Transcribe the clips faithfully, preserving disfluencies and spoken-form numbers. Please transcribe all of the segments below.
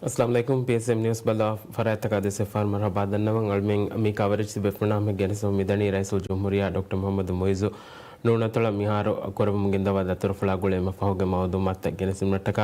އައްސަލާމު ޢަލައިކުމް. ޕީއެސްއެމް ނިއުސް ބަލާ ފަރާތްތަކާ ދެސް އެފްއާރް މަރުޙަބާ ދަންނަވަން. އަޅުމެން މި ކަވަރޭޖް ތިބޭފުޅުންނާ ހަމަ ގެނެސް މިދަނީ ރައީސުލްޖުމްހޫރިއްޔާ ޑޮކްޓަރ މުޙައްމަދު މުޢިއްޒު ނޫނަތޮޅަށް މިހާރު ކުރައްވަމުން ގެންދަވާ ދަތުރުފުޅާ ގުޅޭ އެންމެ ފަހުގެ މައުލޫމާތުތައް ގެނެސްދިނުމަށްޓަކާ،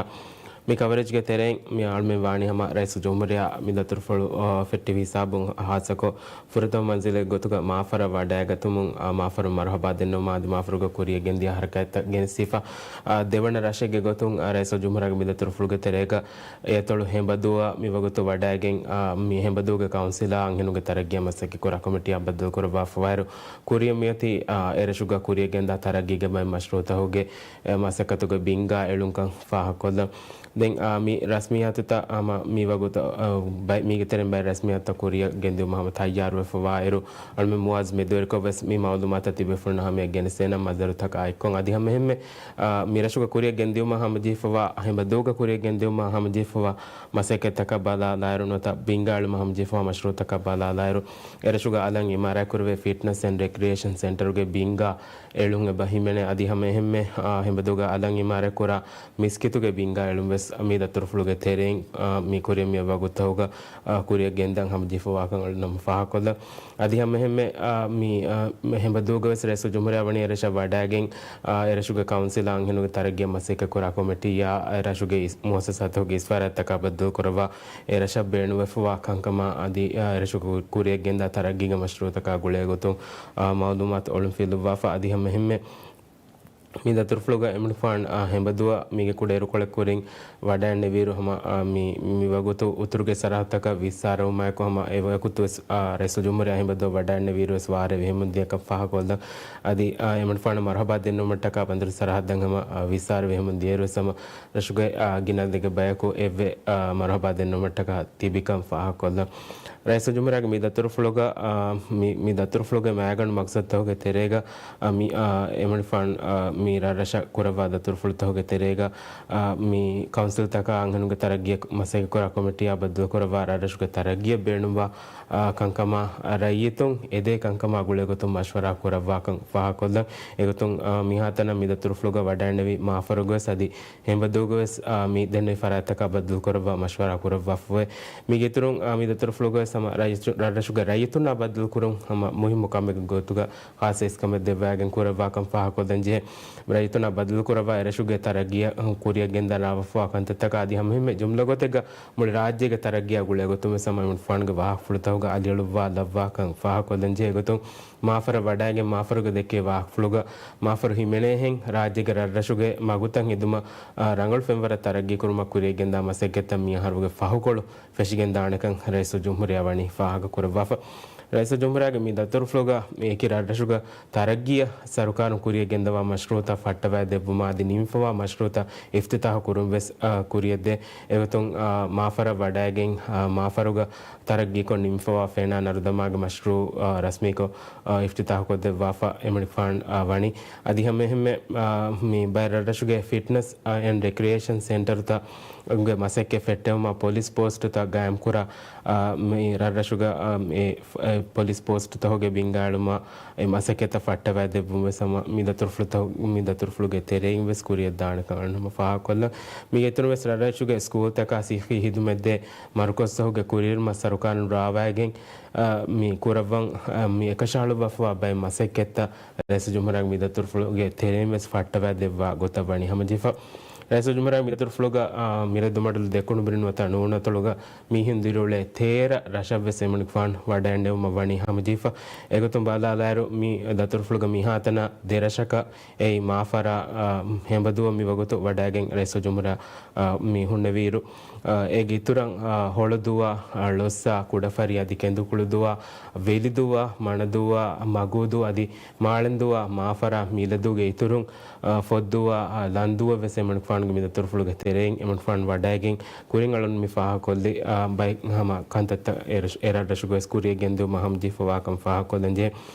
މި ކަވަރޭޖްގެ ތެރެއިން މި އަޅުމެން ވާނީ ހަމަ ރައީސުލްޖުމްހޫރިއްޔާ މި ދަތުރުފުޅު، އާ، ފެއްޓެވި ހިސާބުން ހާއްސަކޮށް، ފުރަތަމަ މަންޒިލެއް ގޮތުގަ މާފަރަށް ވަޑައިގަތުމުން، އާ، މާފަރުން މަރުޙަބާ ދެންނެވުމާ އަދި މާފަރުގަ ކުރިޔަށް ގެންދިޔަ ހަރަކާތްތައް ގެނެސްދީފަ، އާ، ދެވަނަ ރަށެއްގެ ގޮތުން، އާ، ރައީސުލްޖުމްހޫރިއްޔާގެ މި ދަތުރުފުޅުގެ ތެރޭގަ އެއަތޮޅު ހެނބަދޫއަށް މިވަގުތު ވަޑައިގެން، އާ، މި ހެނބަދޫގެ ކައުންސިލާ އަންހެނުންގެ ތަރައްގީއަށް މަސައްކަތްކުރާ ކޮމިޓީއާ ބައްދަލުކުރައްވާފަވާއިރު، ކުރިއަށް މިއޮތީ، އާ، އެރަށުގަ ކުރިޔަށް ގެންދާ ތަރައްގީގެ ބައެއް މަޝްރޫޢުތަކުގެ، އެ، މަސައްކަތުގެ ބިންގާ އެޅުންކަން ފާހަގަކޮށްލަން. ދެން، އާ، މި ރަސްމިއްޔާތުތައް ހަމަ މި ވަގުތު، އާ، ބައި-، މީގެ ތެރެއިން ބައެއް ރަސްމިއްޔާތުތައް ކުރިޔަށް ގެންދިއުމަށް ހަމަ ތައްޔާރުވެފަވާއިރު، އަޅުމެން މުޢާޒް މެދުވެރިކޮށް ވެސް މި މައުލޫމާތުތައް ތިބޭފުޅުންނަށް ހަމަޔަށް ގެނެސްދޭނަން މަސްދަރުތަކާ އެއްކޮށް. އަދި ހަމައެހެންމެ، އާ، މި ރަށުގަ ކުރިޔަށް ގެންދިއުމަށް ހަމަޖެހިފަވާ، ހެނބަދޫގަ ކުރިޔަށް ގެންދިއުމަށް ހަމަޖެހިފަވާ މަސައްކަތްތަކަށް ބަލާލާއިރު، ނުވަތަ ބިންގާ އެޅުމަށް ހަމަޖެހިފަވާ މަޝްރޫޢުތަކަށް ބަލާލާއިރު، އެރަށުގަ އަލަށް އިމާރާތްކުރެވޭ ފިޓްނަސް އެންޑް ރެކްރިއޭޝަން ސެންޓަރުގެ ބިންގާ އެޅުން އެބަ ހިމެނޭ. އަދި ހަމައެހެންމެ، އާ، ހެނބަދޫގަ އަލަށް އިމާރާތްކުރާ މިސްކިތުގެ ބިންގާ އެޅުން ވެސް މި ދަތުރުފުޅުގެ ތެރެއިން، އާ، މި ކުރިއަށް މި ވަގުތުތަކުގަ، އާ، ކުރިއަށް ގެންދަން ހަމަޖެހިފަވާކަން އަޅުގަނޑު ހަމަ ފާހަގަކޮށްލަން. އަދި ހަމައެހެންމެ، އާ، މި، އާ، މި ހެނބަދޫގަ ވެސް ރައީސުލްޖުމްހޫރިއްޔާ ވަނީ އެރަށަށް ވަޑައިގެން، އާ، އެރަށުގެ ކައުންސިލާ އަންހެނުންގެ ތަރައްގީއަށް މަސައްކަތްކުރާ ކޮމިޓީއާ، އެރަށުގެ އިސް-، މުއައްސަސާތަކުގެ އިސްވާރާތްތަކާ ބައްދަލުކުރައްވާ، އެރަށަށް ބޭނުންވެފަވާ ކަންކަމާ އަދި، އާ، އެރަށުގަ ކުރިޔަށް ގެންދާ ތަރައްގީގެ މަޝްރޫޢުތަކާ ގުޅޭ ގޮތުން، އާ، މައުލޫމާތު އޮޅުންފިލުއްވާފަ. އަދި ހަމައެހެންމެ މި ދަތުރުފުޅުގަ އެމަނިކުފާނު، އާ، ހެނބަދޫއަށް މީގެ ކުޑަ އިރުކޮޅެއް ކުރިން ވަޑައިންނެވިއިރު ހަމަ، އާ، މި، މި ވަގުތު އުތުރުގެ ސަރަހައްދުތަކަށް ވިއްސާރަވުމާއެކު ހަމަ އެވަގުތު ވެސް، އާ، ރައީސުލްޖުމްހޫރިއްޔާ ހެނބަދޫއަށް ވަޑައިންނެވިއިރު ވެސް ވާރޭ ވިހެމުން ދިޔަކަން ފާހަގަކޮށްލަން. އަދި، އާ، އެމަނިކުފާނަށް މަރުޙަބާ ދެންނެވުމަށްޓަކާ ބަނދުރު ސަރަހައްދަށް ހަމަ، އާ، ވިއްސާރަ ވިހެމުން ދިޔައިރު ވެސް ހަމަ ރަށުގެ، އާ، ގިނަ ދެގެ ބަޔަކު އެއްވެ، އާ، މަރުޙަބާ ދެންނެވުމަށްޓަކާ ތިބިކަން ފާހަގަކޮށްލަން. ރައީސުލްޖުމްހޫރިއްޔާގެ މި ދަތުރުފުޅުގަ، އާ، މި، މި ދަތުރުފުޅުގެ މައިގަނޑު މަގްސަދުތަކުގެ ތެރޭގަ، އާ، މި، އާ، އެމަނިކުފާނު، އާ، މި ރަށްރަށަށް ކުރައްވާ ދަތުރުފުޅުތަކުގެ ތެރޭގަ، އާ، މި ކައުންސިލްތަކާ އަންހެނުންގެ ތަރައްގީއަށް މަސައްކަތްކުރާ ކޮމިޓީއާ ބައްދަލުކުރައްވާ ރަށްރަށުގެ ތަރައްގީއަށް ބޭނުންވާ، އާ، ކަންކަމާ ރައްޔިތުން އެދޭ ކަންކަމާ ގުޅޭގޮތުން މަޝްވަރާ ކުރައްވާކަން ފާހަގަކޮށްލަން. އެގޮތުން، އާ، މިހާތަނަށް މި ދަތުރުފުޅުގަ ވަޑައިންނެވި މާފަރުގަވެސް އަދި ހެނބަދޫގަވެސް، އާ، މި ދެންނެވި ފަރާތްތަކާ ބައްދަލުކުރައްވާ މަޝްވަރާ ކުރައްވާފައެވެ. މީގެއިތުރުން، އާ، މި ދަތުރުފުޅުގަވެސް ހަމަ ރައްޔިތު-، ރަށްރަށުގެ ރައްޔިތުންނާ ބައްދަލުކުރުން ހަމަ މުހިއްމު ކަމެއްގެ ގޮތުގަ ޚާއްސަ އިސްކަމެއް ދެއްވައިގެން ކުރައްވާކަން ފާހަގަކޮށްލަންޖެހޭ. ރައްޔިތުންނާ ބައްދަލުކުރައްވާ އެރަށުގެ ތަރައްގީއަށް ކުރިއަށް ގެންދާ ރާވަފަވާ ކަންތައްތަކާ އަދި ހަމައެހެންމެ ޖުމްލަ ގޮތެއްގަ މުޅި ރާއްޖޭގެ ތަރައްގީއާ ގުޅޭގޮތުން ވެސް ހަމަ އެމަނިކުފާނުގެ ވާހަކަފުޅުތަކުގަ އަލިއަޅުއްވާ ލައްވާކަން ފާހަގަކޮށްލަންޖެހޭ. އެގޮތުން މާފަރަށް ވަޑައިގެން މާފަރުގެ ދެއްކޭ ވާހަކަފުޅުގަ މާފަރު ހިމެނޭހެން ރާއްޖޭގެ ރަށްރަށުގެ މަގުތައް ހެދުމަށް، އާ، ރަނގަޅު ފެންވަރަށް ތަރައްގީކުރުމަށް ކުރިއަށްގެންދާ މަސައްކަތްތައް މި އަހަރުގެ ފަހުކޮޅު ފެށިގެންދާނެކަން ރައީސުލްޖުމްހޫރިއްޔާ ވަނީ ފާހަގަކުރައްވާފަ. ރައީސުލްޖުމްހޫރިއްޔާގެ މި ދަތުރުފުޅުގަ އެކި ރަށްރަށުގަ ތަރައްގީއަށް ސަރުކާރުން ކުރިއަށްގެންދަވާ މަޝްރޫޢުތައް ފައްޓަވައިދެއްވުމާ އަދި ނިމިފަވާ މަޝްރޫޢުތައް އިފްތިތާޙު ކުރުން ވެސް، އާ، ކުރިއަށްދޭ. އެގޮތުން، އާ، މާފަރަށް ވަޑައިގެން، އާ، މާފަރުގަ ތަރައްގީކޮށް ނިމިފަވާ ފެނާ ނަރުދަމާގެ މަޝްރޫޢު، އާ، ރަސްމީކޮށް، އާ، އިފްތިތާޙުކޮށްދެއްވާފަ އެމަނިކުފާނު، އާ، ވަނީ. އަދި ހަމައެހެންމެ، އާ، މި ބައެއް ރަށްރަށުގެ ފިޓްނަސް، އާ، އެންޑް ރެކްރިއޭޝަން ސެންޓަރުތައް ގެ މަސައްކަތް ފެއްޓެވުމަށް ޕޮލިސް ޕޯސްޓުތައް ގާއިމްކުރާ، އާ، މި ރަށްރަށުގަ، އާ، އެ، އެ، ޕޮލިސް ޕޯސްޓުތަކުގެ ބިންގާއެޅުމަށް އެ މަސައްކަތްތައް ފައްޓަވައިދެއްވުން ވެސް ހަމަ މި ދަތުރުފުޅުތައް، މި ދަތުރުފުޅުގެ ތެރެއިން ވެސް ކުރިއަށްދާނެކަން އަޅުގަނޑު ހަމަ ފާހަގަކޮށްލަން. މީގެ އިތުރުން ވެސް ރަށްރަށުގެ ސްކޫލްތަކާ ސިއްހީ ހިދުމަތްދޭ މަރުކަޒުތަކުގެ ކުރިއެރުމަށް ސަރުކާރުން ރާވައިގެން، އާ، މި ކުރައްވަން، އާ، މި އެކަށައަޅުއްވާފަވާ ބައެއް މަސައްކަތްތައް ރައީސުލްޖުމްހޫރިއްޔާގެ މި ދަތުރުފުޅުގެ ތެރެއިން ވެސް ފައްޓަވައިދެއްވާ ގޮތަށް ވަނީ ހަމަޖެހިފަ. ރައީސުލްޖުމްހޫރިއްޔާގެ މި ދަތުރުފުޅުގަ، އާ، މިރަދުމަޑުލު ދެކުނުބުރި ނުވަތަ ނޫނަތޮޅުގަ މީހުން ދިރިއުޅޭ ތޭރަ ރަށަށްވެސް އެމަނިކުފާނު ވަޑައިންނެވުމަށް ވަނީ ހަމަޖެހިފަ. އެގޮތުން ބަލާލާއިރު، މި ދަތުރުފުޅުގަ މިހާތަނަށް ދެރަށަކަށް އެއީ މާފަރާ، އާ، ހެނބަދޫއަށް މިވަގުތު ވަޑައިގެން ރައީސުލްޖުމްހޫރިއްޔާ، އާ، މި ހުންނެވިއިރު، އާ، އޭގެ އިތުރަށް، އާ، ހޮޅުދޫއާ، އާ، ޅޮއްސާ، ކުޑަފަރި އަދި ކެނދުކުޅުދޫއާ، ވެލިދޫއާ، މަނަދޫއާ، މަގޫދޫ އަދި މާޅެންދޫއާ، މާފަރާ، މިލަދޫގެ އިތުރުން، އާ، ފޮއްދޫއާ، އާ، ލަންދޫއަށް ވެސް އެމަނިކުފާނުގެ މި ދަތުރުފުޅުގެ ތެރެއިން އެމަނިކުފާނު ވަޑައިގެން ކުރިން އަޅުން މި ފާހަގަކޮށްލި، އާ، ބައެއް ހަމަ ކަންތައްތައް އެ ރަށް-، އެ ރަށްރަށުގަވެސް ކުރިއަށް ގެންދިއުމަށް ހަމަޖެހިފަވާކަން ފާހަގަކޮށްލަންޖެހޭ.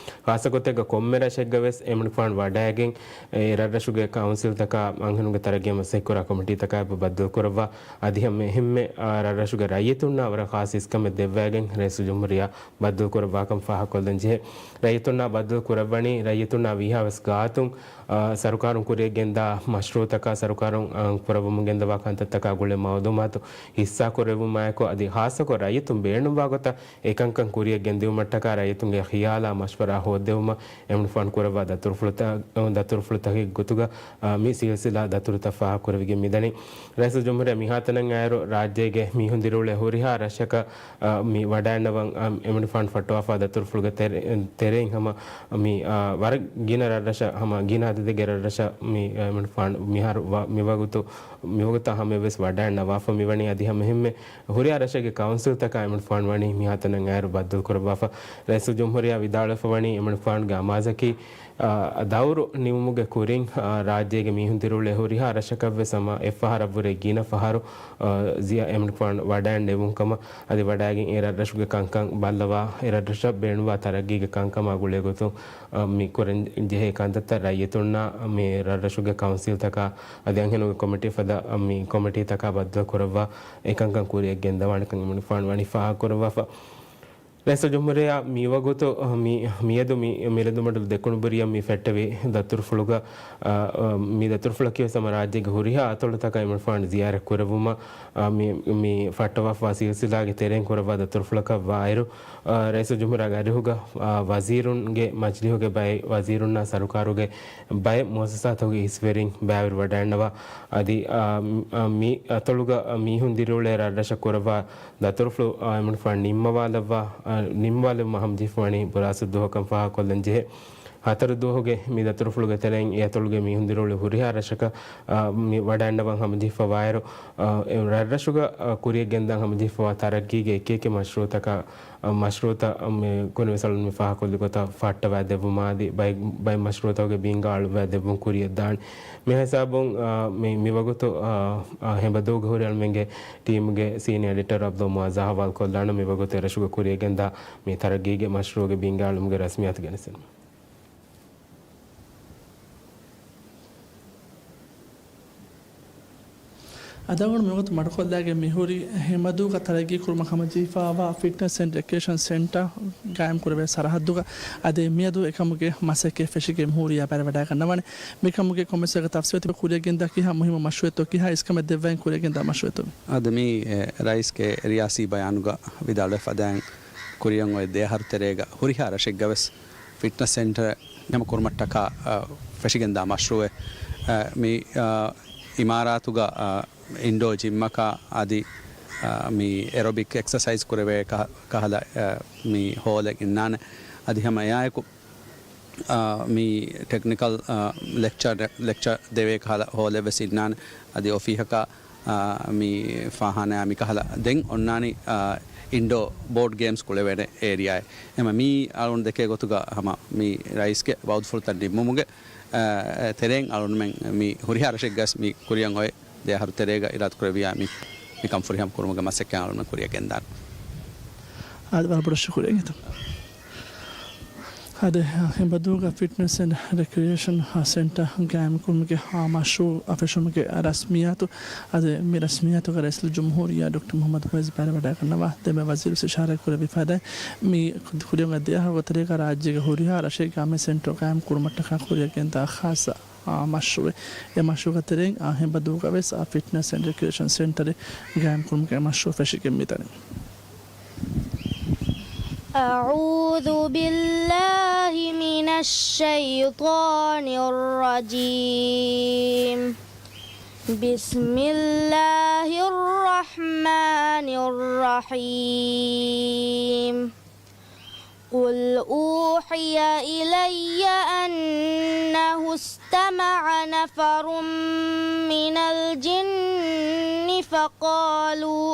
ޚާއްޞަ ގޮތެއްގަ ކޮންމެ ރަށެއްގަވެސް އެމަނިކުފާނު ވަޑައިގެން އެ ރަށްރަށުގެ ކައުންސިލްތަކާ އަންހެނުންގެ ތަރައްގީއަށް މަސައްކަތްކުރާ ކޮމިޓީތަކާ އެބަ ބައްދަލުކުރައްވާ އަދި ހަމަ އެހެންމެ، އާ، ރަށްރަށުގެ ރައްޔިތުންނާ ވަރަށް ޚާއްޞަ އިސްކަމެއް ދެއްވައިގެން ރައީސުލްޖުމްހޫރިއްޔާ ބައްދަލުކުރައްވާކަން ފާހަގަކޮށްލަންޖެހޭ. ރައްޔިތުންނާ ބައްދަލު ކުރައްވަނީ ރައްޔިތުންނާ ވީހާވެސް ގާތުން، އާ، ސަރުކާރުން ކުރިއަށް ގެންދާ މަޝްރޫޢުތަކާ ސަރުކާރުން ކުރައްވަމުން ގެންދަވާ ކަންތައްތަކާ ގުޅޭ މައުލޫމާތު ހިއްސާކުރެއްވުމާއެކު، އަދި ޚާއްޞަކޮށް ރައްޔިތުން ބޭނުންވާ ގޮތަށް އެކަންކަން ކުރިއަށް ގެންދިއުމަށްޓަކާ ރައްޔިތުންގެ ޚިޔާލާ މަޝްވަރާ ހޯއްދެވުމަށް އެމަނިކުފާނު ކުރައްވާ ދަތުރުފުޅުތައް، ދަތުރުފުޅުތަކެއް ގޮތުގަ، މި ސިލްސިލާ ދަތުރުތައް ފާހަގަކުރެވިގެން މިދަނީ. ރައީސުލްޖުމްހޫރިއްޔާ މިހާތަނަށް އައިރު ރާއްޖޭގެ މީހުން ދިރިއުޅޭ ހުރިހާ ރަށަކަށް އާ، މި ވަޑައިންނަވަން، އާ، އެމަނިކުފާނު ފައްޓަވާފާ ދަތުރުފުޅުގެ ތެރެ-، ތެރެއިން ހަމަ މި، އާ، ވަރަށް ގިނަ ރަށްރަށަށް ހަމަ ގިނަ އަދަދެއްގެ ރަށްރަށަށް މި، އާ، އެމަނިކުފާނު މިހާރު ވަ-، މިވަގުތު، މިވަގުތާ ހަމައެއްވެސް ވަޑައިން ނަވާފަ މިވަނީ. އަދި ހަމަ އެހެންމެ ހުރިހާ ރަށެއްގެ ކައުންސިލްތަކާ އެމަނިކުފާނު ވަނީ މިހާތަނަށް އައިރު ބައްދަލު ކުރައްވާފަ. ރައީސުލްޖުމްހޫރިއްޔާ ވިދާޅުވެފަ ވަނީ އެމަނިކުފާނުގެ އަމާޒަކީ އާ، ދައުރު ނިމުމުގެ ކުރިން، އާ، ރާއްޖޭގެ މީހުން ދިރިއުޅޭ ހުރިހާ ރަށަކަށްވެސް ހަމަ އެއްފަހަރަށްވުރެ ގިނަ ފަހަރު، އާ، ޒިޔާ-، އެމަނިކުފާނު ވަޑައިން ނެވުން ކަމަށް އަދި ވަޑައިގެން އެ ރަށްރަށުގެ ކަންކަން ބައްލަވާ، އެ ރަށްރަށަށް ބޭނުންވާ ތަރައްގީގެ ކަންކަމާ ގުޅޭ ގޮތުން، އާ، މި ކުރަން ޖެހޭ ކަންތައްތައް ރައްޔިތުންނާ މި ރަށްރަށުގެ ކައުންސިލްތަކާ އަދި އަންހެނުންގެ ކޮމިޓީ ފަދަ، އާ، މި ކޮމިޓީތަކާ ބައްދަލު ކުރައްވާ އެކަންކަން ކުރިއަށް ގެންދަވާނެކަން އެމަނިކުފާނު ވަނީ ފާހަގަކުރައްވާފަ. ރައީސުލްޖުމްހޫރިއްޔާ މިވަގުތު، މި، މިއަދު މި، މި ރަދުމަޑުލު ދެކުނުބުރިއަށް މި ފެއްޓެވި ދަތުރުފުޅުގަ، އަ، އަ، މި ދަތުރުފުޅަކީވެސް ހަމަ ރާއްޖޭގެ ހުރިހާ އަތޮޅުތަކަށް އެމަނިކުފާނު ޒިޔާރަތް ކުރެއްވުމަށް، އަ، މި، މި ފައްޓަވާފާ ސިލްސިލާގެ ތެރެއިން ކުރައްވާ ދަތުރުފުޅަކަށް ވާއިރު، އަ، ރައީސުލްޖުމްހޫރިއްޔާގެ އަރިހުގަ، އަ، ވަޒީރުންގެ މަޖިލީހުގެ ބައެއް ވަޒީރުންނާ ސަރުކާރުގެ ބައެއް މުއައްސަސާތަކުގެ އިސްވެރިން ބައިވެރިވަޑައިންނަވާ، އަދި، އަ، މި، އަ، މި އަތޮޅުގަ، އަ، މީހުން ދިރިއުޅޭ ރަށްރަށަށް ކުރައްވާ ދަތުރުފުޅު، އާ، އެމަނިކުފާނު ނިންމަވާލައްވާ، އާ، ނިންމަވާލެވުމަށް ހަމަޖެހިފަވަނީ ބުރާސް ދުވަހަކަށް ފާހަގަކޮށްލަން ޖެހޭ. ހަތަރު ދުވަހުގެ މި ދަތުރުފުޅުގެ ތެރެއިން އެ އަތޮޅުގެ މީހުން ދިރިއުޅޭ ހުރިހާ ރަށަކަށް، އާ، މި ވަޑައިންނަވަން ހަމަޖެހިފަވާއިރު، އާ، އެ ރަށްރަށުގަ، އާ، ކުރިއަށް ގެންދާން ހަމަޖެހިފަވާ ތަރައްގީގެ އެކިއެކި މަޝްރޫއުތަކާ، އާ، މަޝްރޫއުތައް، އާ، މި ކުނި ވެސް އަޅުން މި ފާހަގަކޮށްލި ގޮތަށް ފައްޓަވައިދެއްވުމާ އަދި ބައެއް، ބައެއް މަޝްރޫއުތަކުގެ ބިންގާ އަޅުވައިދެއްވުން ކުރިއަށްދާނެ. މި ހިސާބުން، އާ، މި، މިވަގުތު، އާ، އާ، ހެނބަދޫގަ ހުރި އަޅުމެންގެ ޓީމުގެ ސީނިއާ އެޑިޓަރު ޢަބްދުﷲ މުޢައްޒަށް އަހުވާލުކޮށްލާނަން މިވަގުތު އެރަށުގަ ކުރިއަށްގެންދާ މި ތަރައްގީގެ މަޝްރޫޢުގެ ބިންގާ އަޅުމުގެ ރަސްމިއްޔާތު ގެނެސްދިނުމަށް. އަދި އަޅުގަނޑު މިވަގުތު މަޑުކޮށްލާގެން މިހުރީ ހެނބަދޫގަ ތަރައްގީ ކުރުމަށް ހަމަޖެހިފައިވާ ފިޓްނަސް އެންޑް ރެކްރިއޭޝަން ސެންޓަރ ގާއިމް ކުރެވޭ ސަރަހައްދުގަ އަދި މިއަދު އެކަމުގެ މަސައްކަތް ފެށިގެން މިހުރިއްޔާ ބައިވެރިވަޑައިގަންނަވާނެ. މިކަމުގެ ކޮންމެސް ތަފްސީލު ތިބެ ކުރިއަށްގެންދާ ކިހާ މުހިއްމު މަޝްރޫޢެއްތޯ ކިހާ އިސްކަމެއް ދެއްވައިން ކުރިއަށްގެންދާ މަޝްރޫޢެއްތޯ؟ އަދި މި، އެ، ރައީސްގެ ރިޔާސީ ބަޔާނުގަ ވިދާޅުވެފަ ދާން ކުރިއަށް އޮތް ދެ އަހަރު ތެރޭގަ ހުރިހާ ރަށެއްގަވެސް ފިޓްނަސް ސެންޓަރެއް ހަމަ ކުރުމަށްޓަކާ، އަ، ފެށިގެންދާ މަޝްރޫޢެއް، އަ، މި، އަ، އިމާރާތުގަ، އަ، އިންޑޯ ޖިމްއަކާ އަދި، އަ، މި އެރޮބިކް އެކްސަސައިޒް ކުރެވޭ ކަ-، ކަހަލަ، އަ، މި ހޯލެއް އިންނާނެ. އަދި ހަމަ އެއާއެކު، އާ، މި ޓެކްނިކަލް، އާ، ލެކްޗަރ، ލެކްޗަރ ދެވޭ ކަހަލަ ހޯލެއްވެސް އިންނާނެ. އަދި އޮފީހަކާ، އާ، މި ފާހާނާ މި ކަހަލަ ދެން އޮންނާނީ، އާ، އިންޑޯ ބޯޑް ގޭމްސް ކުޅެވޭނެ އޭރިއާއެއް. އެމަ މީ އަޅުން ދެކޭ ގޮތުގަ ހަމަ މި ރައީސްގެ ވައުދުފުޅުތައް ނިންމުމުގެ، އާ، ތެރެއިން އަޅުންމެން މި ހުރިހާ ރަށެއްގަސް މި ކުރިއަށް އޮތް ދެ އަހަރު ތެރޭގަ އިރާދަކުރެއްވިޔާ މި، މިކަން ފުރިހަމަ ކުރުމުގެ މަސައްކަތް އަޅުން ކުރިއަށް ގެންދާނެ. އާދެ، ވަރަށް ބޮޑަށް ޝުކުރިއްޔާ. އާދެ، ހެނބަދޫގަ ފިޓްނަސް އެންޑް ރެކްރިއޭޝަން ސެންޓަރ ގާއިމް ކުރުމުގެ މަޝްރޫޢު ފެށުމުގެ ރަސްމިއްޔާތު، އާދެ، މި ރަސްމިއްޔާތުގަ ރައީސުލްޖުމްހޫރިއްޔާ ޑޮކްޓަރ މުޙައްމަދު މުޢިއްޒު ބައިވެރިވަޑައިގަންނަވާ، ދެންމެ ވަޒީރު އިޝާރާތް ކުރެއްވި ފަދައިން މި ކުރިއަށް އޮތް ދެ އަހަރު ތެރޭގަ ރާއްޖޭގެ ހުރިހާ ރަށެއްގަ މި ސެންޓަރު ގާއިމް ކުރުމަށްޓަކާ ކުރިއަށް ގެންދާ ޚާއްޞަ އާ، މަޝްރޫޢެއް. އެ މަޝްރޫޢުގެ ތެރެއިން، އާ، ހެނބަދޫގަވެސް، އާ، ފިޓްނަސް އެންޑް ރެކްރިއޭޝަން ސެންޓަރެއް ގާއިމްކުރުމުގެ މަޝްރޫޢު ފެށިގެން މިދަނީ. أعوذ بالله من الشيطان الرجيم. بسم الله الرحمن الرحيم. قل أوحي إلي أنه استمع نفر من الجن فقالوا،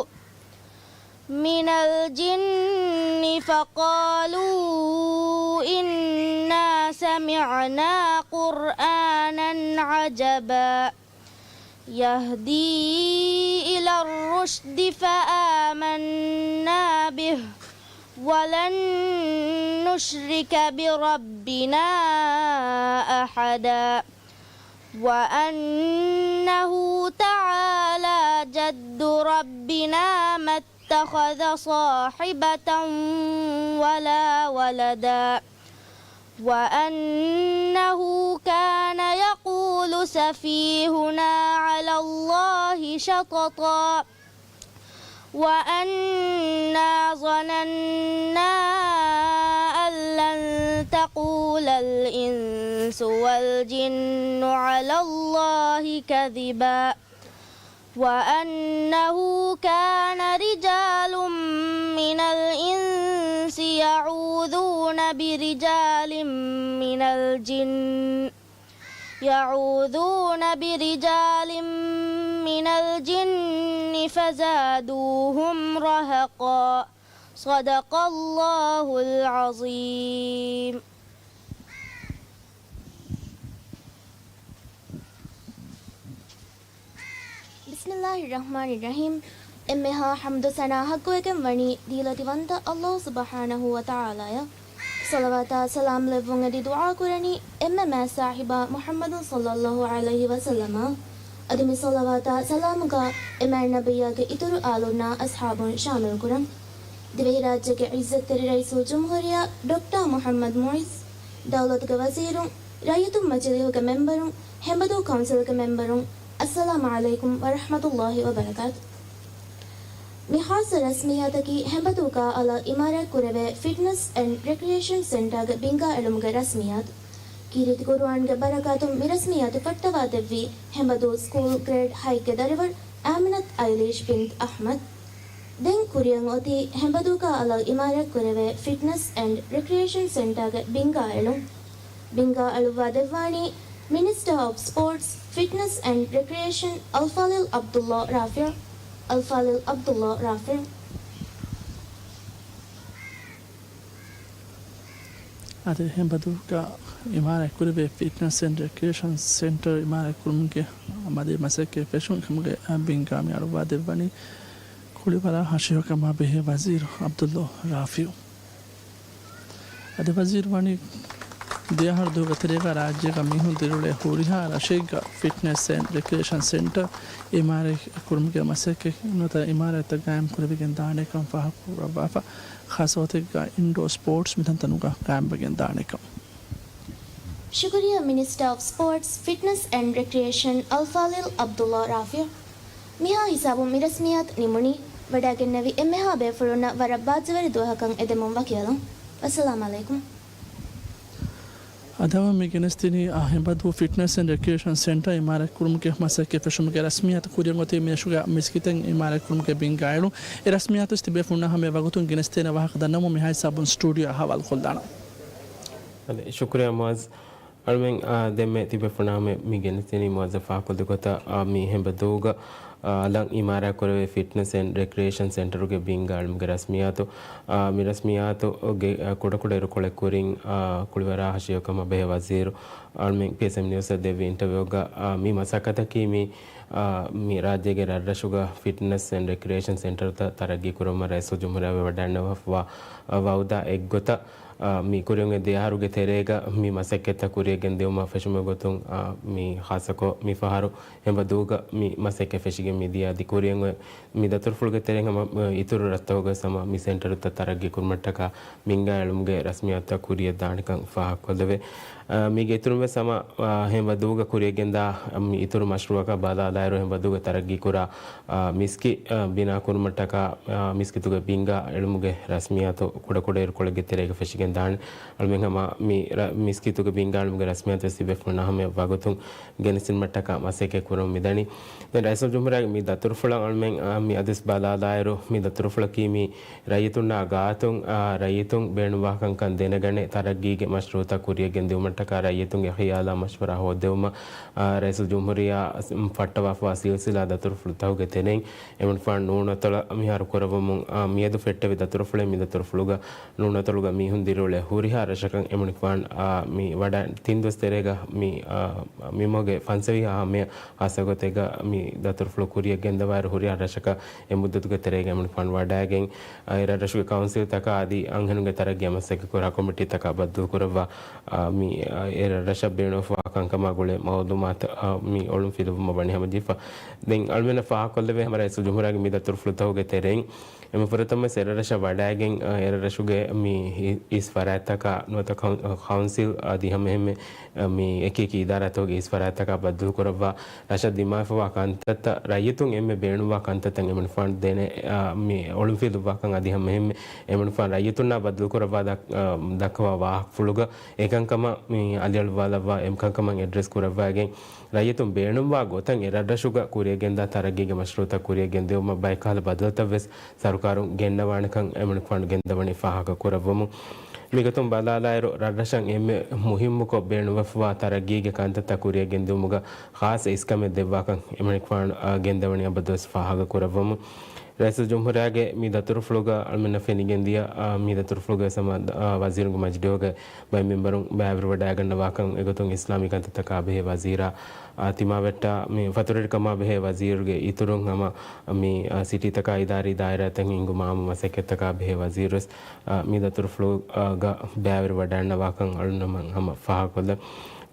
من الجن فقالوا إنا سمعنا قرآنا عجبا. يهدي إلى الرشد فآمنا به ولن نشرك بربنا أحدا وأنه تعالى جد ربنا ما اتخذ صاحبة ولا ولدا وأنه كان يقول يقول سفيهنا على الله شططا وأنا ظننا أن لن تقول الإنس والجن على الله كذبا وأنه كان رجال من الإنس يعوذون برجال من الجن يعوذون برجال من الجن فزادوهم رهقا. صدق الله العظيم. ބިސްމިﷲ އައްރަޙްމާނި އައްރަޙީމް. އެންމެހާ ޙަމްދު ސަނާ ޙައްޤުވެގެން ވަނީ ދީލަތިވަންތަ ﷲ ސުބްޙާނަހޫ ވަތަޢާލާއަށް. ޞަލަވާތާ ސަލާމް ލެއްވުން އެދި ދުޢާ ކުރަނީ އެންމެ މާތް ސާހިބާ މުޙައްމަދު ޞައްލަﷲ ޢަލައިހި ވަސައްލަމަށް. އަދި މި ޞަލަވާތާ ސަލާމުގަ އެ މާތް ނަބިއްޔާގެ އިތުރު އާލުންނާ އަޞްޙާބުން ޝާމިލް ކުރަން. ދިވެހިރާއްޖޭގެ ޢިއްޒަތްތެރި ރައީސުލްޖުމްހޫރިއްޔާ ޑޮކްޓަރ މުޙައްމަދު މުޢިއްޒު، ދައުލަތުގެ ވަޒީރުން، ރައްޔިތުން މަޖިލީހުގެ މެމްބަރުން، ހެނބަދޫ ކައުންސިލްގެ މެމްބަރުން، އައްސަލާމު ޢަލައިކުމް ވަރަޙްމަތުﷲ ވަބަރަކާތު. މި ޚާއްޞަ ރަސްމިއްޔާތަކީ ހެނބަދޫގަ އަލަށް އިމާރާތް ކުރެވޭ ފިޓްނަސް އެންޑް ރެކްރިއޭޝަން ސެންޓާގެ ބިންގާ އެޅުމުގެ ރަސްމިއްޔާތު. ކީރިތި ޤުރުއާންގެ ބަރަކާތުން މި ރަސްމިއްޔާތު ފައްޓަވާ ދެއްވީ ހެނބަދޫ ސްކޫލް ގްރޭޑް ހައެއްގެ ދަރިވަރު އާމިނަތު އައިލީޝް ބިންތު އަޙްމަދު. ދެން ކުރިއަށް އޮތީ ހެނބަދޫގަ އަލަށް އިމާރާތް ކުރެވޭ ފިޓްނަސް އެންޑް ރެކްރިއޭޝަން ސެންޓާގެ ބިންގާ އެޅުން. ބިންގާ އަޅުއްވާ ދެއްވާނީ މިނިސްޓަރ އޮފް ސްޕޯޓްސް، ފިޓްނަސް އެންޑް ރެކްރިއޭޝަން އަލްފާޟިލް ޢަބްދުﷲ ރާފިޢު. އަލްފާޟިލް ޢަބްދުﷲ ރާފިޢު. އަދި ހެނބަދޫގަ އިމާރާތް ކުރެވޭ ފިޓްނަސް އެންޑް ރެކްރިއޭޝަން ސެންޓަރ އިމާރާތް ކުރުމުގެ މަދީ މަސައްކަތް ފެށުން ކަމުގެ ބިންގާ މި އަޅުއްވާ ދެއްވަނީ ކުޅިވަރާ ހަށިގަނޑު ކަމާ ބެހޭ ވަޒީރު ޢަބްދުﷲ ރާފިޢު. އަދި ވަޒީރު ވަނީ ދެއަހަރު ދުވަހުގެ ތެރޭގަ ރާއްޖޭގަ މީހުން ދިރިއުޅޭ ހުރިހާ ރަށެއްގަ ފިޓްނަސް އެންޑް ރެކްރިއޭޝަން ސެންޓަރ އިމާރާތް ކުރުމުގެ މަސައްކަތް ނުވަތަ އިމާރާތްތައް ގާއިމް ކުރެވިގެން ދާނެކަން ފާހަގަކުރައްވާފަ، ޚާއްޞަ ގޮތެއްގަ އިންޑޯ ސްޕޯޓްސް މިތަންތަނުގަ ގާއިމްވެގެން ދާނެކަން. ޝުކުރިއްޔާ މިނިސްޓަރ އޮފް ސްޕޯޓްސް، ފިޓްނަސް އެންޑް ރެކްރިއޭޝަން އަލްފާޟިލް ޢަބްދުﷲ ރާފިޢު. މިހާ ހިސާބުން މި ރަސްމިއްޔާތު ނިމުނީ. ވަޑައިގެންނެވި އެންމެހާ ބޭފުޅުންނަށް ވަރަށް ބާއްޖަވެރި ދުވަހަކަށް އެދެމުން ވަކިވެލަން. ވައްސަލާމް ޢަލައިކުމް. އަދި މި ގެނެސްދިނީ އާ ހެނބަދޫ ފިޓްނަސް އެންޑް ރެކްރިއޭޝަން ސެންޓަރ އިމާރާތް ކުރުމުގެ މަސައްކަތް ފެށުމުގެ ރަސްމިއްޔާތު. ކުރިއަށް އޮތީ މިރަށުގެ މިސްކިތެއް އިމާރާތް ކުރުމުގެ ބިންގާ އެޅުން. އެ ރަސްމިއްޔާތު ތިބޭފުޅުންނާ ހަމަޔަށް ވަގުތުން ގެނެސްދޭނެ ވާހަކަ ދަންނަވަމުން މިހާ ހިސާބުން ސްޓޫޑިއޯއަށް ހަވާލުކޮށްލާނަން. އަދި ޝުކުރިއްޔާ މުޢައްޒު. އަޅުމެން، އާ، ދެންމެ ތިބޭފުޅުންނާ ހަމަޔަށް މި ގެނެސްދިނީ މުޢައްޒަފާ ކުދި ގޮތަށް، އާ، މި ހެނބަދޫގަ، އާ، އަލަށް އިމާރާތް ކުރެވޭ ފިޓްނަސް އެންޑް ރެކްރިއޭޝަން ސެންޓަރުގެ ބިންގާ އެޅުމުގެ ރަސްމިއްޔާތު. އާ، މި ރަސްމިއްޔާތުގެ، އާ، ކުޑަކުޑަ އިރުކޮޅެއް ކުރިން، އާ، ކުޅިވަރާ ހަށިގަނޑު ކަމާ ބެހޭ ވަޒީރު އަޅުމެން ޕީއެސްއެމް ނިއުސްއަށް ދެއްވި އިންޓަވިއުގަ، އާ، މި މަސައްކަތަކީ މި، އާ، މި ރާއްޖޭގެ ރަށްރަށުގަ ފިޓްނަސް އެންޑް ރެކްރިއޭޝަން ސެންޓަރުތައް ތަރައްގީ ކުރުމަށް ރައީސުލްޖުމްހޫރިއްޔާ ވަޑައިގަންނަވާފައިވާ، އާ، ވައުދާ އެއްގޮތަށް، އާ، މި ކުރިއަށް އޮތް ދެ އަހަރުގެ ތެރޭގަ މި މަސައްކަތްތައް ކުރިއަށް ގެންދިއުމަށް ފެށުމުގެ ގޮތުން، އާ، މި ޚާއްޞަކޮށް މި ފަހަރު ހެނބަދޫގަ މި މަސައްކަތް ފެށިގެން މިދިޔަ އަދި ކުރިއަށް އޮތް މި ދަތުރުފުޅުގެ ތެރެއިން ހަމަ، އާ، އިތުރު ރަށްތަކުގަ ވެސް ހަމަ މި ސެންޓަރުތައް ތަރައްގީ ކުރުމަށްޓަކާ ބިންގާ އެޅުމުގެ ރަސްމިއްޔާތުތައް ކުރިއަށް ދާނެކަން ފާހަގަކޮށްލެވޭ. އާ، މީގެ އިތުރުން ވެސް ހަމަ، އާ، ހެނބަދޫގަ ކުރިއަށް ގެންދާ މި އިތުރު މަޝްރޫއަކަށް ބަލާލާއިރު ހެނބަދޫގަ ތަރައްގީ ކުރާ، އާ، މިސްކިތް، އާ، ބިނާ ކުރުމަށްޓަކާ، އާ، މިސްކިތުގެ ބިންގާ އެޅުމުގެ ރަސްމިއްޔާތު ކުޑަކުޑަ އިރުކޮޅެއްގެ ތެރޭގަ ފެށިގެން ދާނެ. އަޅުމެން ހަމަ މި ރަ-، މިސްކިތުގެ ބިންގާ އެޅުމުގެ ރަސްމިއްޔާތު ވެސް ތިބޭފުޅުންނާ ހަމަޔަށް ވަގުތުން ގެނެސްދިނުމަށްޓަކާ މަސައްކަތް ކުރަމުން މިދަނީ. ދެން ރައީސުލްޖުމްހޫރިއްޔާގެ މި ދަތުރުފުޅަށް އަޅުމެން، އާ، މި އަދިވެސް ބަލާލާއިރު، މި ދަތުރުފުޅަކީ މި ރައްޔިތުންނާ ގާތުން، އާ، ރައްޔިތުން ބޭނުންވާ ކަންކަން ދެނެގަނެ، ތަރައްގީގެ މަޝްރޫއުތައް ކުރިއަށް ގެންދިއުމަށްޓަކާ ރައްޔިތުންގެ ޚިޔާލާ މަޝްވަރާ ހޯއްދެވުމަށް، އާ، ރައީސުލްޖުމްހޫރިއްޔާ ފައްޓަވާފައިވާ ސިލްސިލާ ދަތުރުފުޅުތަކުގެ ތެރެއިން އެމަނިކުފާނު ނޫނަތޮޅަށް މިހާރު ކުރައްވަމުން، އާ، މިއަދު ފެއްޓެވި ދަތުރުފުޅެއް މި ދަތުރުފުޅުގަ ނޫނަތޮޅުގަ މީހުން ދިރިއުޅޭ ހުރިހާ ރަށަކަށް އެމަނިކުފާނު، އާ، މި ވަޑައި ތިން ދުވަސް ތެރޭގަ މި، އާ، މިމަގުގެ ފަންސަވީހާ ހަމަޔަށް ހާއްސަ ގޮތެއްގަ މި ދަތުރުފުޅު ކުރިއަށް ގެންދަވާއިރު ހުރިހާ ރަށަކަށް އެ މުއްދަތުގެ ތެރޭގަ އެމަނިކުފާނު ވަޑައިގެން، އާ، އެ ރަށްރަށުގެ ކައުންސިލްތަކާ އަދި އަންހެނުންގެ ތަރައްގީއަށް މަސައްކަތް ކުރާ ކޮމިޓީތަކާ ބައްދަލުކުރައްވާ، އާ، މި، އާ، އެ ރަށްރަށަށް ބޭނުންވާ ކަންކަމާ ގުޅޭ މައުލޫމާތު، އާ، މި އޮޅުން ފިލުވުމަށް ވަނީ ހަމަޖެހިފަ. ދެން އަޅުމެންނަށް ފާހަގަކޮށްލެވޭ ހަމަ ރައީސުލްޖުމްހޫރިއްޔާގެ މި ދަތުރުފުޅުތަކުގެ ތެރެއިން އެންމެ ފުރަތަމަ އެ ރަށްރަށަށް ވަޑައިގެން، އާ، އެ ރަށްރަށުގެ މި އި-، ފަރާތްތަކާ ނުވަތަ ކައު-، ކައުންސިލް އަދި ހަމައެހެންމެ މި އެކި އެކި އިދާރާތަކުގެ އިސް ފަރާތްތަކާ ބައްދަލުކުރައްވާ ރަށަށް ދިމާވެފަވާ ކަންތައްތައް ރައްޔިތުން އެންމެ ބޭނުންވާ ކަންތައްތައް އެމަނިކުފާނު ދޭނެ، އާ، މި އޮޅުންފިލުއްވާކަން އަދި ހަމައެހެންމެ އެމަނިކުފާނު ރައްޔިތުންނާ ބައްދަލުކުރައްވާ ދަ-، އާ، ދައްކަވާ ވާހަކަފުޅުގަ އެކަންކަމަށް މި އަލިއަޅުވާލައްވާ އެކަންކަމަށް އެޑްރެސް ކުރައްވާގެން ރައްޔިތުން ބޭނުންވާ ގޮތަށް އެ ރަށްރަށުގަ ކުރިއަށް ގެންދާ ތަރައްގީގެ މަޝްރޫއުތައް ކުރިއަށް ގެންދިއުމަށް ބައެއްކަހަލަ ބަދަލުތައް ވެސް ސަރުކާރުން ގެންނަވާނެކަން އެމަނިކުފާނު ގެންދަވަނީ ފާހަގަ ކުރައްވަމުން. މިގޮތުން ބަލާލާއިރު، ރަށްރަށަށް އެންމެ މުހިއްމުކޮށް ބޭނުންވެފަވާ ތަރައްގީގެ ކަންތައްތައް ކުރިއަށް ގެންދިއުމުގަ ޚާއްސަ އިސްކަމެއް ދެއްވާކަން އެމަނިކުފާނު، އާ، ގެންދަވަނީ އަބަދުވެސް ފާހަގަ ކުރައްވަމުން. ރައީސުލްޖުމްހޫރިއްޔާގެ މި ދަތުރުފުޅުގަ އަޅުމެންނަށް ފެނިގެންދިޔަ، އާ، މި ދަތުރުފުޅުގަ ވެސް ހަމަ، އާ، ވަޒީރުންގެ މަޖިލީހުގެ ބައެއް މެމްބަރުން ބައިވެރިވަޑައިގަންނަވާކަން އެގޮތުން އިސްލާމީ ކަންތައްތަކާ ބެހޭ ވަޒީރާ، އާ، ތިމާވެއްޓާ މި ފަތުރުވެރިކަމާ ބެހޭ ވަޒީރުގެ އިތުރުން ހަމަ މި، އާ، ސިޓީތަކާ އިދާރީ ދާއިރާތައް ހިންގުމާ ހަމަ މަސައްކަތްތަކާ ބެހޭ ވަޒީރު ވެސް، އާ، މި ދަތުރުފުޅުގަ ބައިވެރިވަޑައިގަންނަވާކަން އަޅުންނަމަން ހަމަ ފާހަގަކޮށްލަން.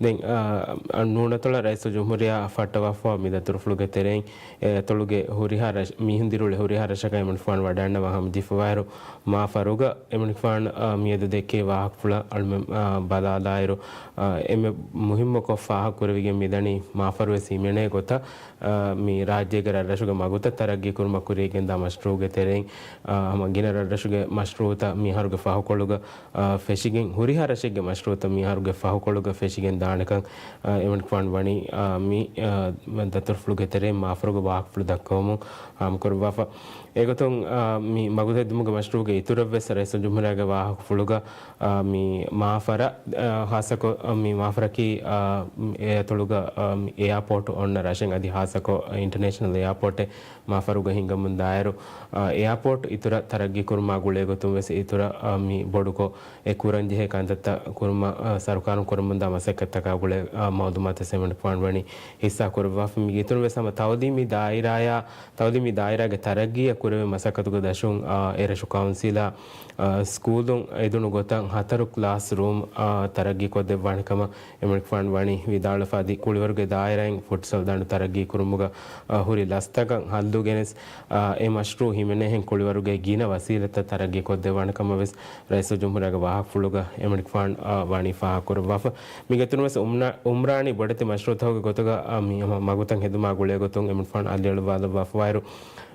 ދެން، އާ، ނޫނަތޮޅަށް ރައީސުލްޖުމްހޫރިއްޔާ ފައްޓަވާފަ މި ދަތުރުފުޅުގެ ތެރެއިން އެ އަތޮޅުގެ ހުރިހާ ރަށް-، މީހުން ދިރިއުޅޭ ހުރިހާ ރަށަކަށް އެމަނިކުފާނު ވަޑައިގަންނަވާ ހަމަޖެހިފަވާއިރު، މާފަރުގަ އެމަނިކުފާނު، އާ، މިއަދު ދެއްކޭ ވާހަކަފުޅަށް އަޅުމެން، އާ، ބަލާލާއިރު، އާ، އެންމެ މުހިއްމުކޮށް ފާހަގަކުރެވިގެން މިދަނީ މާފަރުވެސް ހިމެނޭ ގޮތަށް، އާ، މި ރާއްޖޭގެ ރަށްރަށުގެ މަގުތައް ތަރައްގީކުރުމަށް ކުރިއަށްގެންދާ މަޝްރޫޢުގެ ތެރެއިން، އާ، ހަމަ ގިނަ ރަށްރަށުގެ މަޝްރޫޢުތައް މިއަހަރުގެ ފަހުކޮޅުގަ އާ، ފެށިގެން، ހުރިހާ ރަށެއްގެ މަޝްރޫޢުތައް މިއަހަރުގެ ފަހުކޮޅުގަ ފެށިގެން ދާނެކަން، އާ، އެމަނިކުފާނު ވަނީ، އާ، މި، އާ، ދަތުރުފުޅުގެ ތެރެއިން މާފަރުގެ ވާހަކަފުޅު ދައްކަވަމުން ހާމަކުރައްވާފަ. އެގޮތުން، އާ، މި މަގުތައް ހެއްދުމުގެ މަޝްރޫޢުގެ އިތުރަށްވެސް ރައީސުލްޖުމްހޫރިއްޔާގެ ވާހަކަފުޅުގަ، އާ، މި މާފަރަށް، އާ، ޚާއްޞަކޮށް، އާ، މި މާފަރަކީ، އާ، އެ އަތޮޅުގަ، އާ، އެއާޕޯޓު އޮންނަ ރަށެއް އަދި ޚާއްޞަކޮށް އިންޓަރނޭޝަނަލް އެއާޕޯޓެއް މާފަރުގަ ހިންގަމުން ދާއިރު، އާ، އެއާޕޯޓް އިތުރަށް ތަރައްގީކުރުމާ ގުޅޭގޮތުން ވެސް އިތުރަށް، އާ، މި ބޮޑުކޮށް އެ ކުރަންޖެހޭ ކަންތައްތައް ކުރުމަށް، އާ، ސަރުކާރުން ކުރަމުންދާ މަސައްކަތްތަކާ ގުޅޭ، އާ، މައުލޫމާތު ސެމިނަރުފާން ވަނީ ހިއްސާ ކުރައްވާފަ. މީގެ އިތުރުން ވެސް ހަމަ ތައުލީމީ ދާއިރާޔާ، ތައުލީމީ ދާއިރާގެ ތަރައްގީއަށް ކުރެވޭ މަސައްކަތުގެ ދަށުން، އާ، އެރަށު ކައުންސިލާ، އާ، ސްކޫލުން އެދުނު ގޮތަށް ހަތަރު ކްލާސް ރޫމް، އާ، ތަރައްގީ ކޮށްދެއްވާނެ ކަމަށް އެމަނިކުފާން ވަނީ ވިދާޅުވެފަ އަދި ކުޅިވަރުގެ ދާއިރާއިން ފުޓްސަލް ދަނޑު ތަރައްގީ ކުރުމުގަ، އާ، ހުރި ލަސްތަކަށް ހައްލު ގެނެސް، އާ، އެ މަޝްރޫޢު ހިމެނޭހެން ކުޅިވަރުގެ ގިނަ ވަސީލަތްތައް ތަރައްގީ ކޮށްދެއްވާނެ ކަމަށް ވެސް ރައީސުލްޖުމްހޫރިއްޔާގެ ވާހަކަފުޅުގަ އެމަނިކުފާން، އާ، ވަނީ ފާހަގަކުރައްވާފަ. މީގެ އިތުރުން ވެސް އުމްރާ-، އުމްރާނީ ބޮޑެތި މަޝްރޫޢުތަކުގެ ގޮތުގަ، އާ، މި ހަމަ މަގުތައް ހެދުމާ ގުޅޭ ގޮތުން އެމަނިކުފާން އަލިއަޅުވާލައްވާފަވާއިރު،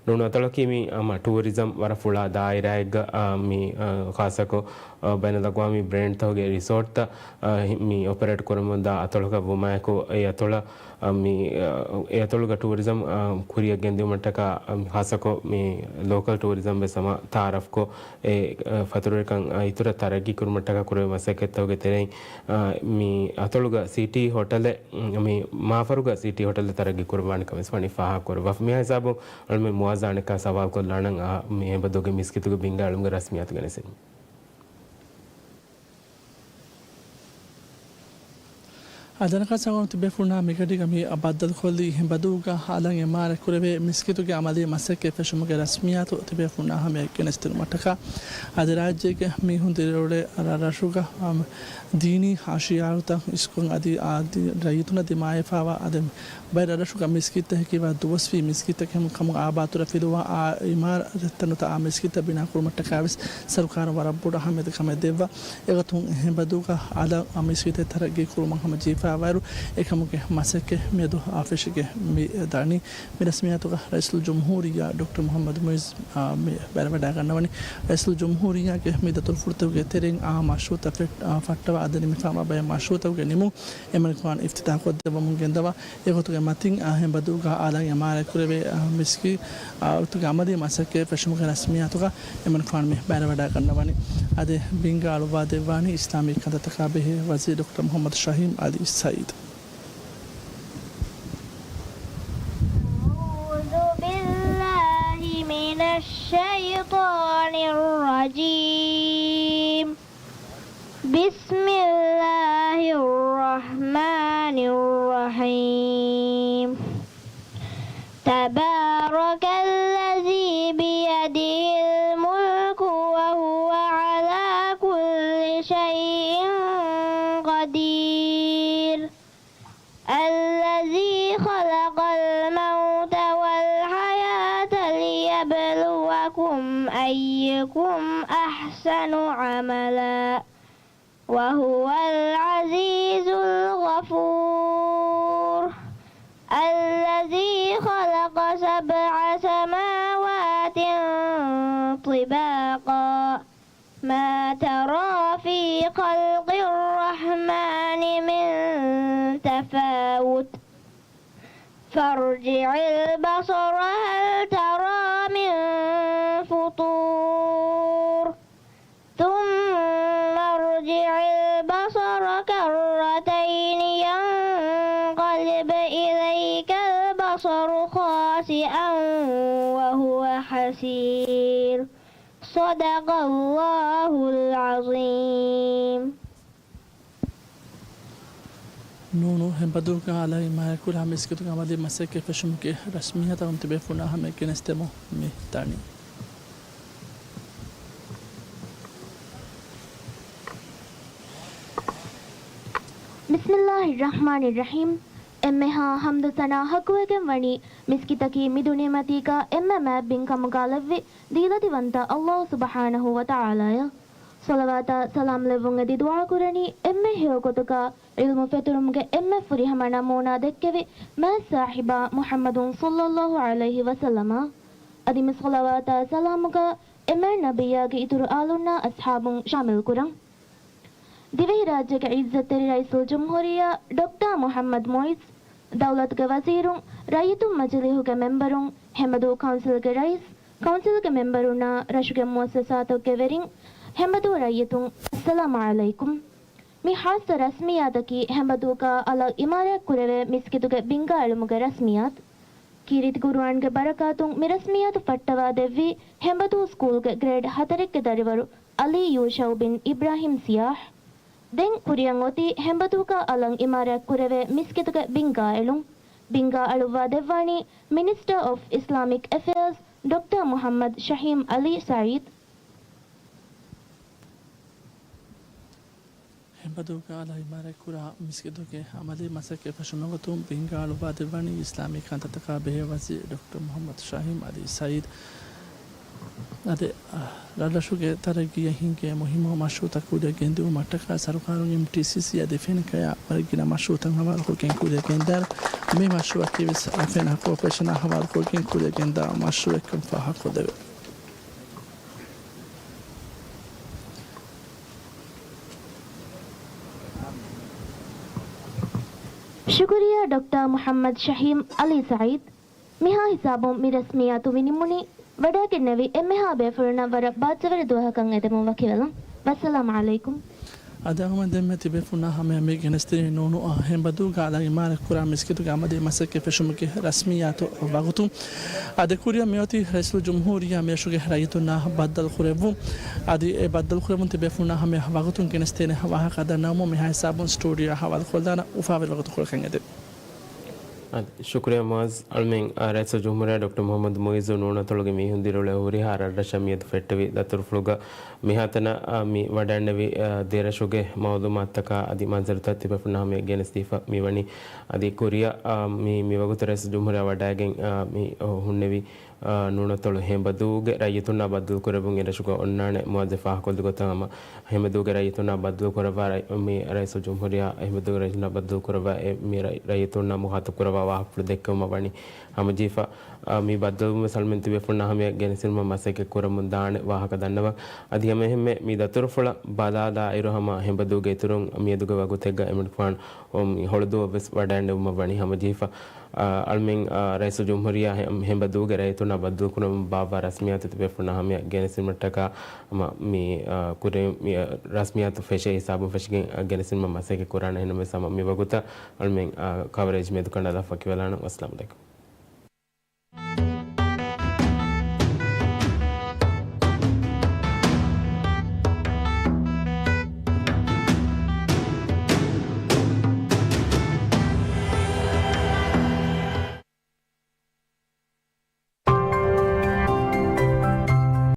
ނޫނު އަތޮޅަކީ މި ހަމަ ޓޫރިޒަމް ވަރަށް ފުޅާ ދާއިރާއެއްގަ، އާ، މި، އާ، ޚާއްޞަކޮށް، އާ، ބައިނަލްއަގްވާމީ ބްރޭންޑްތަކުގެ ރިސޯޓްތައް، އާ، ހި-، މި އޮޕަރޭޓް ކުރަމުންދާ އަތޮޅަކަށް ވުމާއެކު، އެ އަތޮޅަށް، އާ، މި، އާ، އެ އަތޮޅުގަ ޓޫރިޒަމް، އާ، ކުރިއަށް ގެންދިއުމަށްޓަކާ، އާ، ޚާއްޞަކޮށް މި ލޯކަލް ޓޫރިޒަމް ވެސް ހަމަ ތައާރަފްކޮށް، އެ، އާ، ފަތުރުވެރިކަން، އާ، އިތުރަށް ތަރައްގީ ކުރުމަށްޓަކާ ކުރެވޭ މަސައްކަތްތަކުގެ ތެރެއިން، އާ، މި އަތޮޅުގަ ސިޓީ ހޮޓަލެއް، މި މާފަރުގަ ސިޓީ ހޮޓަލެއް ތަރައްގީ ކުރައްވާނެ ކަމަށް ވެސް ވަނީ ފާހަގަކުރައްވާފަ. މިހާ ހިސާބުން އަޅުމެން މުވާޒާނެކާ ސަވާލުކޮށްލާނަން، އާ، މި ހެނބަދޫގެ މިސްކިތުގެ ބިންގާ އަޅުމުގެ ރަސްމިއްޔާތު ގެނެސްދިނުން. އާ، ދަނަކާ ސަގަނު ތިބޭފުޅުންނާ މިގަޑީގަ މި ބައްދަލުކޮށްލީ ހެނބަދޫގަ އަލަށް އިމާރާތް ކުރެވޭ މިސްކިތުގެ އަމަލީ މަސައްކަތް ފެށުމުގެ ރަސްމިއްޔާތު ތިބޭފުޅުންނާ ހަމަޔަށް ގެނެސްދިނުމަށްޓަކާ، އަދި ރާއްޖޭގެ މީހުން ދިރިއުޅޭ ރަށްރަށުގަ، އާ، ދީނީ ޝިޢާރުތައް އިސްކޮށް އަދި، އާ، ދި-، ރައްޔިތުންނަށް ދިމާވެފަވާ އަދި ބައެއް ރަށްރަށުގަ މިސްކިތްތަކަކީ ވަރަށް ދުވަސްވީ މިސްކިތްތަކެއް ކަމުގަ އާބާތުރަށް ފިލުވާ އާ އިމާރާތްތައް ނުވަތަ އާ މިސްކިތްތައް ބިނާ ކުރުމަށްޓަކާ ވެސް ސަރުކާރުން ވަރަށް ބޮޑު އަހައްމިޔަތެއް ކަމެއް ދެއްވާ. އެގޮތުން ހެނބަދޫގަ އަލަށް މިސްކިތެއް ތަރައްގީ ކުރުމަށް ހަމަ ޖެހިފަވާއިރު، އެކަމުގެ މަސައްކަތް މިއަދު އާ ފެށިގެން މި ދަނީ. މި ރަސްމިއްޔާތުގަ ރައީސުލްޖުމްހޫރިއްޔާ ޑޮކްޓަރ މުޙައްމަދު މުޢިއްޒު، އާ، މި ބައިވެރިވަޑައިގަންނަވަނީ. ރައީސުލްޖުމްހޫރިއްޔާގެ މި ދަތުރުފުޅުތަކުގެ ތެރެއިން އާ މަޝްރޫޢުތައް ފެ-، އާ، ފައްޓަވާ އަދި ނިމިފާމާ ބައެއް މަޝްރޫޢުތަކުގެ ނިމުން އެމަނިކުފާނު އިފްތިތާޙް ކޮށްދެއްވަމުން ގެންދަވާ. އެގޮތުގެ މަތިން، އާ، ހެނބަދޫގަ އަލަށް އިމާރާތް ކުރެވޭ، އާ، މިސްކި-، އާ، އޮތުގެ އަމަލީ މަސައްކަތް ފެށުމުގެ ރަސްމިއްޔާތުގަ އެމަނިކުފާނު މި ބައިވެރިވަޑައިގަންނަވަނީ. އަދި ބިންގާ އަޅުއްވާ ދެއްވާނީ އިސްލާމީ ކަންތައްތަކާ ބެހޭ ވަޒީރު ޑޮކްޓަރ މުޙައްމަދު ޝަހީމް އަލީ ސައީދު. أعوذ بالله من الشيطان الرجيم. بسم الله الرحمن الرحيم. تبارك الذي بيده الملك وهو على كل شيء قدير. الذي خلق الموت والحياة ليبلوكم أيكم أحسن عملا وهو العزيز الغفور. الذي خلق سبع سماوات طباقا ما ترى في خلق الرحمن من تفاوت فارجع البصر هل ترى من فطور ثم ارجع البصر كرتين ينقلب إليك البصر خاسئا وهو حسير. صدق الله العظيم. ނޫނު ހެނބަދޫގަ އަލަށް އިމާރާތްކުރާ މިސްކިތުގެ އަމަލީ މަސައްކަތް ފެށުމުގެ ރަސްމިއްޔާތު ތިބޭފުޅުންނާ ހަމަޔަށް ގެނެސްދެމުން މި ދަނީ. ބިސްމިއްލާހިއްރަޙްމާނިއްރަޙީމް. އެންމެހާ ޙަމްދު ސަނާ ޙައްޤުވެގެން ވަނީ މިސްކިތަކީ މި ދުނިޔެމަތީގަ އެންމެ މާތް ބިންކަމުގަ ލެއްވި ދީލަތިވަންތަ ﷲ ސުބްޙާނަހޫ ވަތަޢާލާއަށް. ޞަލަވާތާ ސަލާމް ލެއްވުން އެދި ދުޢާ ކުރަނީ އެންމެ ހެޔޮ ގޮތުގަ ޢިލްމު ފެތުރުމުގެ އެންމެ ފުރިހަމަ ނަމޫނާ ދެއްކެވި މާތް ސާހިބާ މުޙައްމަދު ޞައްލައްލާހު ޢަލައިހި ވަސައްލަމަށް. އަދި މި ޞަލަވާތާ ސަލާމުގަ އެ މާތް ނަބިއްޔާގެ އިތުރު އާލުންނާ އަޞްޙާބުން ޝާމިލް ކުރަން. ދިވެހިރާއްޖޭގެ ޢިއްޒަތްތެރި ރައީސުލްޖުމްހޫރިއްޔާ ޑޮކްޓަރ މުޙައްމަދު މުޢިއްޒު، ދައުލަތުގެ ވަޒީރުން، ރައްޔިތުން މަޖިލީހުގެ މެމްބަރުން، ހެނބަދޫ ކައުންސިލްގެ ރައީސް، ކައުންސިލްގެ މެމްބަރުންނާ ރަށުގެ މުއައްސަސާތަކުގެ ވެރިން، ހެނބަދޫ ރައްޔިތުން، އައްސަލާމު ޢަލައިކުމް. މި ޚާއްޞަ ރަސްމިއްޔާތަކީ ހެނބަދޫގަ އަލަށް އިމާރާތްކުރެވޭ މިސްކިތުގެ ބިންގާ އެޅުމުގެ ރަސްމިއްޔާތު. ކީރިތި ޤުރުއާންގެ ބަރަކާތުން މި ރަސްމިއްޔާތު ފައްޓަވާ ދެއްވީ ހެނބަދޫ ސްކޫލްގެ ގްރޭޑް ހަތަރެއްގެ ދަރިވަރު އަލީ ޔޫޝައު ބިން އިބްރާހިމް ސިޔާޙް. ދެން ކުރިއަށް އޮތީ ހެނބަދޫގަ އަލަށް އިމާރާތްކުރެވޭ މިސްކިތުގެ ބިންގާ އެޅުން. ބިންގާ އަޅުއްވާ ދެއްވާނީ މިނިސްޓަރ އޮފް އިސްލާމިކް އެފެއާޒް ޑޮކްޓަރ މުޙައްމަދު ޝަހީމް ޢަލީ ސަޢީދު. ހެނބަދޫގަ އަލަށް އިމާރާތްކުރާ މިސްކިތުގެ އަމަލީ މަސައްކަތް ފެށުމުގެ ގޮތުން ބިންގާ އަޅުއްވާ ދެއްވާނީ އިސްލާމީ ކަންތައްތަކާ ބެހޭ ވަޒީރު ޑޮކްޓަރ މުޙައްމަދު ޝަހީމް ޢަލީ ސަޢީދު. އަދި، އަ، ރަށްރަށުގެ ތަރައްގީއަށް ހިންގޭ މުހިއްމު މަޝްރޫޢުތަކު ކުރިއަށް ގެންދިއުމަށްޓަކާ ސަރުކާރުން އެމްޓީސީސީ އަދި ފެނިކަޔާ ވަރަށް ގިނަ މަޝްރޫޢުތައް ހަވާލުކޮށްގެން ކުރިއަށް ގެންދާނެ. މި މަޝްރޫޢަކީ ވެސް އެފްއެން އާ ކޯޕަރޭޝަނާ ހަވާލުކޮށްގެން ކުރިއަށް ގެންދާ މަޝްރޫޢެއްކަން ފާހަގަކޮށްދެވޭ. ޝުކުރިއްޔާ ޑޮކްޓަރ މުޙައްމަދު ޝަހީމް ޢަލީ ސަޢީދު. މިހާ ހިސާބުން މި ރަސްމިއްޔާތު މި ނިމުނީ. ވަޑައިގެންނެވި އެންމެހާ ބޭފުޅުންނަށް ވަރަށް ބާއްޖަވެރި ދުވަހަކަށް އެދެމުން ވަކިވެލަން. ވައްސަލާމު ޢަލައިކުމް. އަދި އަހަރުމެން ދެންމެ ތިބޭފުޅުންނާ ހަމަޔަށް މި ގެނެސްދިނީ ނޫނު އާ ހެނބަދޫގަ އަލަށް އިމާރާތްކުރާ މިސްކިތުގެ އަމަލީ މަސައްކަތް ފެށުމުގެ ރަސްމިއްޔާތު ވަގުތު. އަދި ކުރިއަށް މިއޮތީ ރައީސުލްޖުމްހޫރިއްޔާ މިރަށުގެ ރައްޔިތުންނާ ބައްދަލުކުރެއްވުން. އަދި އެ ބައްދަލުކުރެއްވުން ތިބޭފުޅުންނާ ހަމަޔަށް ވަގުތުން ގެނެސްދޭނެ ވާހަކަ ދަންނަވަމުން މިހާ ހިސާބުން ސްޓޫޑިއޯއާ ހަވާލުކޮށްލާނަން އުފާވެރި ވަގުތުކޮޅަކަށް އެދެން. އަދި، ޝުކުރިއްޔާ މުޢައްޒު. އަޅުމެން، އާ، ރައީސުލްޖުމްހޫރިއްޔާ ޑޮކްޓަރ މުޙައްމަދު މުޢިއްޒު ނޫނަތޮޅުގެ މީހުން ދިރިއުޅޭ ހުރިހާ ރަށްރަށަށް މިއަދު ފެއްޓެވި ދަތުރުފުޅުގަ މިހާތަނަށް، އާ، މި ވަޑައިގެންނެވި، އާ، ދެރަށުގެ މައުލޫމާތުތަކާ އަދި މަންޒަރުތައް ތިބޭފުޅުންނާ ހަމަޔަށް ގެނެސްދީފަ މިވަނީ. އަދި ކުރިއަށް، އާ، މި، މިވަގުތު ރައީސުލްޖުމްހޫރިއްޔާ ވަޑައިގެން، އާ، މި ހުންނެވި، އާ، ނޫނަތޮޅު ހެނބަދޫގެ ރައްޔިތުންނާ ބައްދަލުކުރެއްވުން އެރަށުގަ އޮންނާނެ. މުޢައްޒު ފާހަގަކޮށްލި ގޮތަށް ހަމަ ހެނބަދޫގެ ރައްޔިތުންނާ ބައްދަލުކުރައްވާ ރައް-، މި ރައީސުލްޖުމްހޫރިއްޔާ ހެނބަދޫގެ ރައްޔިތުންނާ ބައްދަލުކުރައްވާ އެ މި ރައް-، ރައްޔިތުންނާ މުޚާޠަބު ކުރައްވާ ވާހަކަފުޅު ދެއްކެވުމަށް ވަނީ ހަމަޖެހިފަ. އާ، މި ބައްދަލުވުމުން އަޅުމެން ތިބޭފުޅުންނާ ހަމަޔަށް ގެނެސްދިނުމަށް މަސައްކަތް ކުރަމުން ދާނެ ވާހަކަ ދަންނަވަން. އަދި ހަމައެހެންމެ މި ދަތުރުފުޅަށް ބަލާލާއިރު ހަމަ ހެނބަދޫގެ އިތުރުން މިއަދުގެ ވަގުތެއްގަ އެމަނިކުފާނު އޮ، މި ހޮޅުދުވަހު ވެސް ވަޑައިގެންނެވުމަށް ވަނީ ހަމަޖެހިފަ. އާ، އަޅުމެން، އާ، ރައީސުލްޖުމްހޫރިއްޔާ ހެ-، ހެނބަދޫގެ ރައްޔިތުންނާ ބައްދަލުކުރަމުން ބާއްވާ ރަސްމިއްޔާތު ތިބޭފުޅުންނާ ހަމަޔަށް ގެނެސްދިނުމަށްޓަކާ ހަމަ މި، އާ، ކުރިން މި ރަސްމިއްޔާތު ފެށޭ ހިސާބުން ފެށިގެން، އާ، ގެނެސްދިނުމަށް މަސައްކަތް ކުރާނެ. އެހެންނަމަވެސް ހަމަ މި ވަގުތަށް އަޅުމެން، އާ، ކަވަރޭޖް މެދުކަނޑާލާފަ ވަކިވެލާނަން. އައްސަލާމު ޢަލައިކުމް.